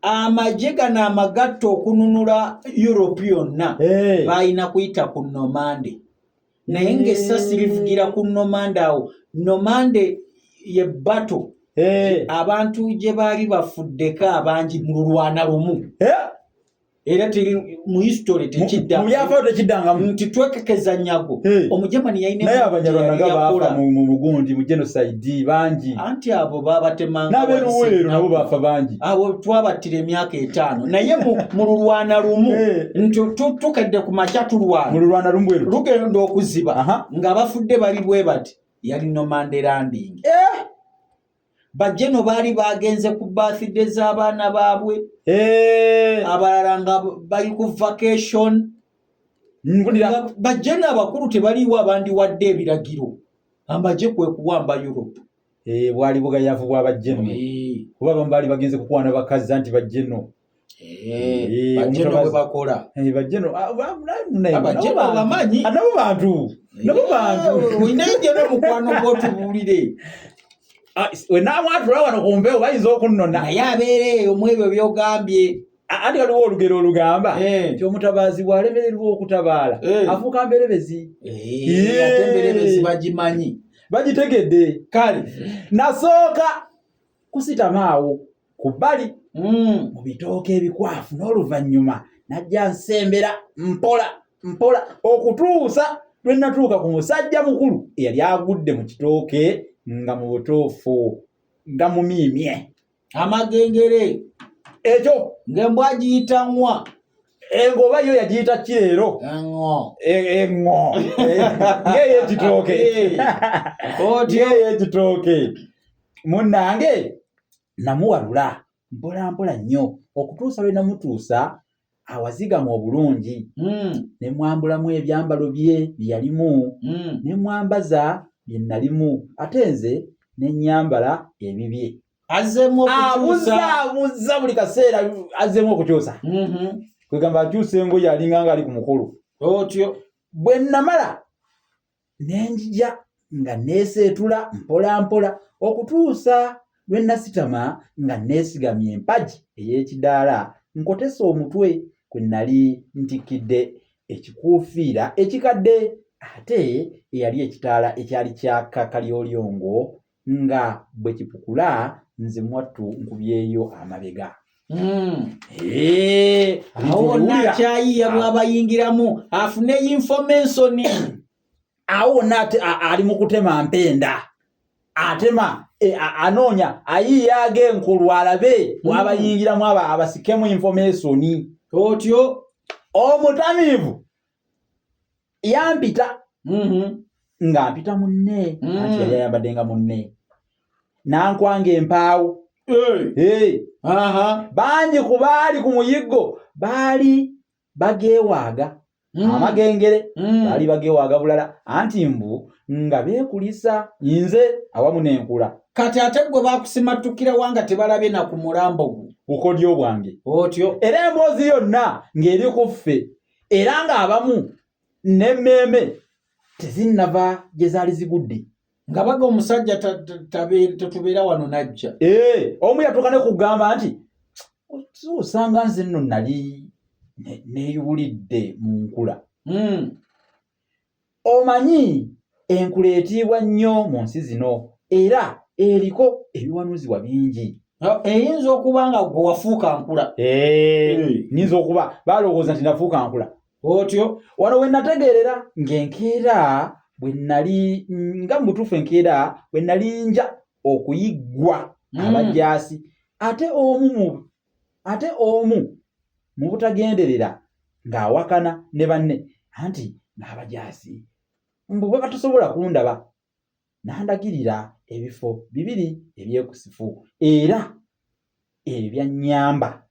Amagye gano amagatta okununula Europe yonna Eh. balina kuyita ku Normandy, naye ng'essasi livugira ku Normandy. Awo Normandy ye battle abantu gye baali bafuddeko abangi mu lulwana lumu. Era teri mu history tekidda. Mu byafaayo tekiddangamu. Nti twekekeza nyago. Omujamani yalina Naye Abanyarwanda nga baafa yakola. mu mugundi, mu genocide bangi. Anti abo babatemanga. N'aberuweero nabo baafa bangi. Abo twabattira emyaka 5, naye mu lulwana lumu nti tukedde ku makya Mu tulwana lulwana lumu bwe luti. Lugenda okuziba nga bafudde bali bwe bati, yali Normandy landing. Bajeno baali bagenze ku birthday z'abaana baabwe, abalala nga bali ku vacation. Mpulira. Nga bajeno abakulu tebaliiwo abandiwadde ebiragiro, amagye kwe kuwamba Europe. Eh, bwali bugayavu bw'abajeno, kuba abamu baali bagenze kukwana bakazi anti bajeno. Bajeno Omutabazi. bwe bakola. Eh, bajeno ah, Abajeno nabo bantu. bamanyi. Ah, nabo bantu, nabo bantu. Olinayo jeno mukwano gwotubuulire? Ah, we naamwatula wano ku mpewo bayinza okunnona. Naye abeera eyo mu ebyo byogambye. Ah, anti waliwo olugero olugamba nti omutabaazi bw'alemererwa okutabaala afuuka mberebezi. Ate emberebezi bagimanyi. Bagitegedde. Kale. Nasooka kusitama awo ku bbali mu bitooke ebikwafu, n'oluvannyuma najja nsembera mpola mpola okutuusa lwe natuuka ku musajja mukulu eyali agudde mu kitooke nga mu butuufu gamumiimye. Amagengere. Ekyo. Ng'embwa giyita ŋwa. Engoba yo yagiyita ki leero? Eŋŋo. Eŋŋo ng'ey'ekitooke. Otyo. Ng'ey'ekitooke. Munnange, namuwalula mpola mpola nnyo okutuusa lwe namutuusa awazigama obulungi, ne mwambulamu ebyambalo bye bye yalimu, ne mwambaza bye nalimu, ate nze ne nnyambala ebibye. Azzeemu okukyusa. Abuza buli kaseera, azzeemu okukyusa. Kwegamba akyusa engoye, alinga nga ali ku mukolo. Otyo. Bwe namala ne njija nga neeseetula mpola mpola okutuusa lwe nasitama nga neesigamye empagi ey'ekidaala, nkotese omutwe kwe nali ntikkidde ekikuufiira ekikadde, ate eyali ekitaala ekyali kyaka kalyolyongo nga bwe kipukula, nze mwattu nkubyeyo amabega. Awo wonna akyayiiya bw'abayingiramu afune information. Awo wonna ate ali mu kutema mpenda, atema anoonya, ayiiya ag'enkulu alabe bw'abayingiramu abasikemu information. Otyo. Omutamiivu yampita nga mpita munne, anti yali ayambadde nga munne, nankwanga empaawo. Hey. Bangi ku baali ku muyiggo baali bageewaaga amagengere, baali bageewaaga bulala, anti mbu nga beekulisa nze awamu n'enkula. Kati ate gwe bakusimattukira wanga tebalabye na ku mulambo gwo? Bukodyo bwange. Otyo. Era emboozi yonna ng'eri ku ffe, era ng'abamu n'emmeeme tezinnava gye zaali zigudde. Nga baga omusajja tetubeera wano najja. Eh, omu yatuuka ne kugamba nti osanga nze nno nali neeyubulidde mu nkula. Omanyi enkula etiibwa nnyo mu nsi zino, era eriko ebiwanuzibwa bingi. Eyinza okuba nga gwe wafuuka nkula. Eh, nyinza okuba balowooza nti nafuuka nkula. Otyo. Wano we nategeerera ng'enkeera bwe nali nga mu butuufu enkeera bwe nali nja okuyiggwa abajaasi, ate omu mu butagenderera ng'awakana ne banne, anti n'abajaasi mbu baba tosobola kundaba, n'andagirira ebifo bibiri ebyekusifu, era ebyo byannyamba.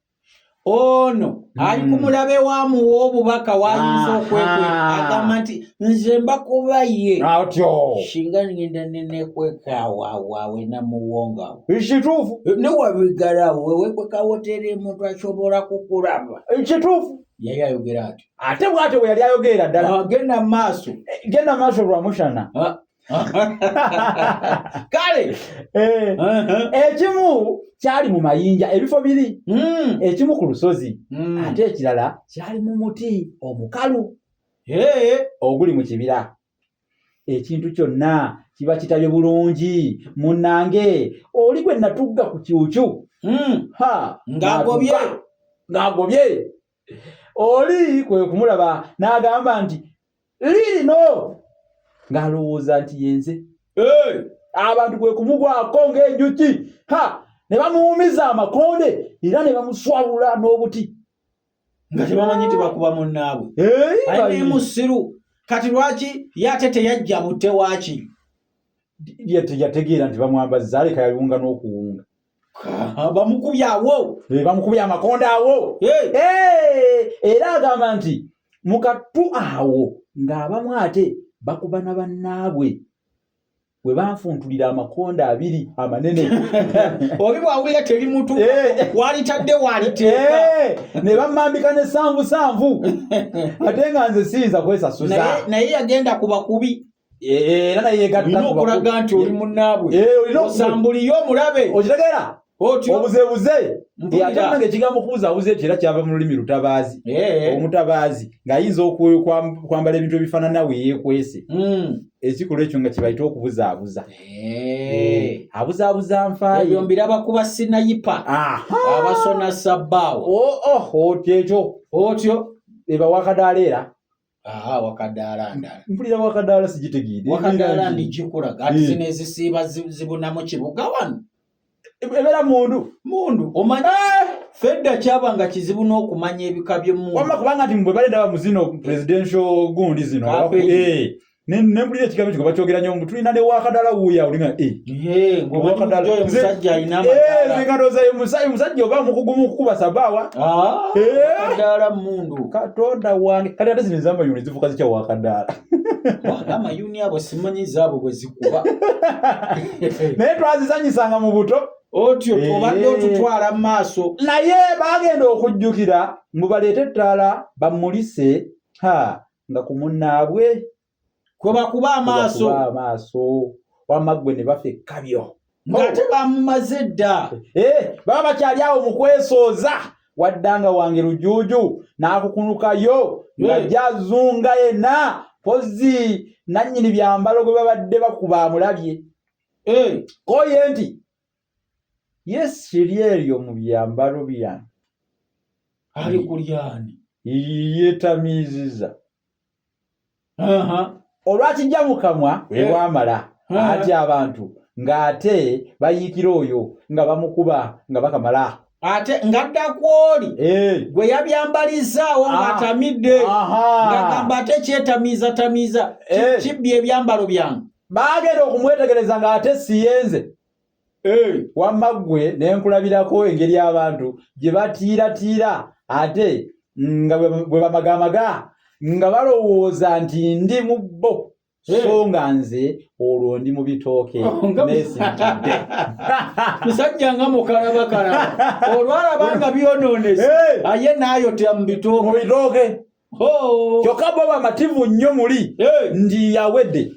Ono ali ku mulabe wa muwa obubaka wayinza okwekweka, agamba nti nze mbakuba ye. Otyo. Singa ngenda nenekweka awo awo awo enamuwongawo. Kituufu. Newabigalawo wewekweka woteri omuntu asobola kukulaba. Kituufu. Yali ayogera atyo. Ate bw'atyo bwe yali ayogerera ddala. Genda mu maaso. Genda mu maaso lwamushana. Kale eh. Ekimu kyali mu mayinja ebifo biri Ekimu ku lusozi ate ekirala kyali mu muti omukalu oguli mu kibira. Ekintu kyonna kiba kitabye bulungi munnange, oli gwe natugga ku kyukyu Ng'agobye. Ng'agobye oli kwe kumulaba n'agamba nti liirino, ng'alowooza nti yenze. Abantu kwe kumugwako ng'enjuki, ha, ne bamuwumiza amakonde era ne bamuswabula n'obuti. Nga tebamanyi nti bakuba munnaabwe. Aye musiru, kati lwaki ye ate teyajja butte waakiri? Yategeera nti bamwambazza, aleka yawunga n'okuwunga. Bamukubye awo. Bamukubye amakonde awo. Era agamba nti mu kattu awo ng'abamu ate bakuba na bannaabwe we banfuntulira amakonde abiri amanene. Oli bwawulira teri mutu walitadde waliteeka. Ne bammambika ne sanvu sanvu, ate nga nze siyinza kwesasuza. Naye yagenda ku bakubi. Era naye yegatta. Olina okulaga nti oli munnaabwe, osambuliyo omulabe. Okitegeera? Obuzeebuze ate nange ekigambo kubuzaabuza ekyo era kyava mu lulimi lutabaazi. Omutabaazi ng'ayinza okwambala ebintu ebifaanana we yeekwese ekikolwa ekyo nga kibayita okubuzaabuza. Abuzaabuza nfaayo. Ebyo mbiraba kuba sinayipa abasona sabbaawa. Oh, otyo ekyo. Otyo. Eba wakadaala era. Aha, wakadaala ndala. Mpulira wakadaala sigitegeere. Wakadaala ndigikulaga ati zino ezisiiba zibuna mu kibuga wano. Ebeera mundu. Mundu omanyi fedda kyabanga kizibu n'okumanya ebika by'emmundu. Wamma kubanga nti bwe bali ndaba mu zino presidential gundi zino nempulira ekigambo ekyo bakyogera nnyo, tulina ne wakadala wuuyo olinga Musajja alina nga ndowooza musajja oba mukugu mu kukuba sabaawa. Wakadaala mundu. Katonda wange, kati ate zino ez'amayuni zifuuka zitya wakadaala? Amayuni abo simanyi zaabwe bwe zikuba. Naye twazizanyisanga mu buto. Otyo obadde otutwala mu maaso. Naye bagenda okujjukira mbu baleete ettaala bamulise, ha, nga ku munnaabwe kwe bakuba amaaso. Amaaso wamma ggwe ne bafa ekkabyo. Ng'ate bamumaze dda. Baba bakyali awo mu kwesooza, waddanga wange lujuuju n'akukunukayo ng'ajja azunga yenna, pozzi nannyini byambalo gwe babadde bakuba amulabye. Koye nti ye siri eryo mu byambalo byange. Ali kulyani? Yeetamiiziza. Olwakijja mu kamwa bwe bwamala ati abantu ng'ate bayiikira oyo nga bamukuba nga bakamala. Ate ng'adda kwoli gwe yabyambalizzaawo ng'atamidde, ng'agamba ate kyetamiizatamiiza kibbye ebyambalo byange. Baagenda okumwetegereza ng'ate siyenze. Wamma ggwe ne nkulabirako engeri abantu gye batiiratiira ate nga bwe bamagamaga nga balowooza nti ndi mu bo, so nga nze olwo ndi mu bitooke neesirikidde. Musajja nga mukalabakalaba, olwalaba nga byonoonese aye n'ayotera mu bitooke. Mu bitooke. Kyokka bo bamativu nnyo muli nti yawedde.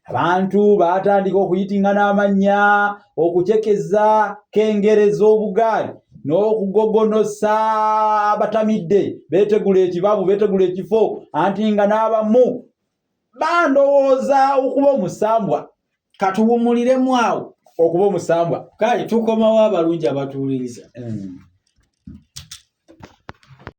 Abantu baatandika okuyitingana amannya, okucekeza kengereza obugaali n'okugogonosa abatamidde, beetegula ekibabu, beetegula ekifo, anti nga n'abamu bandowooza okuba omusambwa. Katuwumuliremu awo. Okuba omusambwa. Kale tukomawo abalungi abatuwuliriza.